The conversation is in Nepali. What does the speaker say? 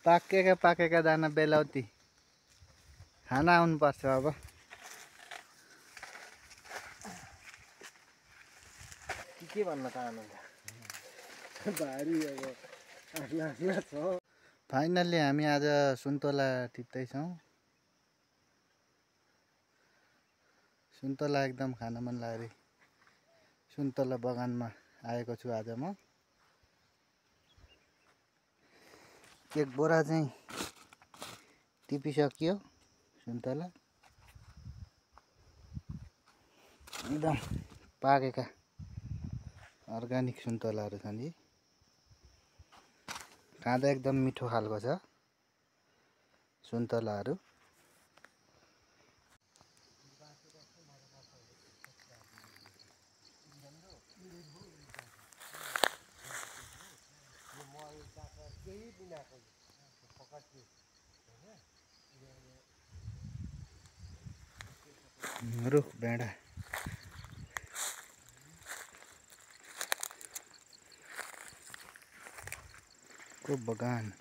पाकेका दाना बेलाउती खाना आउनुपर्छ अब। के भन्न चाहनुहुन्छ? भारी अब आफ्ना छ। फाइनल्ली हामी आज सुन्तला टिप्दैछौँ। सुन्तला एकदम खान मन लाग्यो। सुन्तला बगानमा आएको छु आज म। एक बोरा चाहिँ टिपिसकियो सुन्तला। एकदम पाकेका अर्ग्यानिक सुन्तलाहरू छन् यी। खाँदा एकदम मिठो खालको छ सुन्तलाहरू। रुख भेडा को बगान।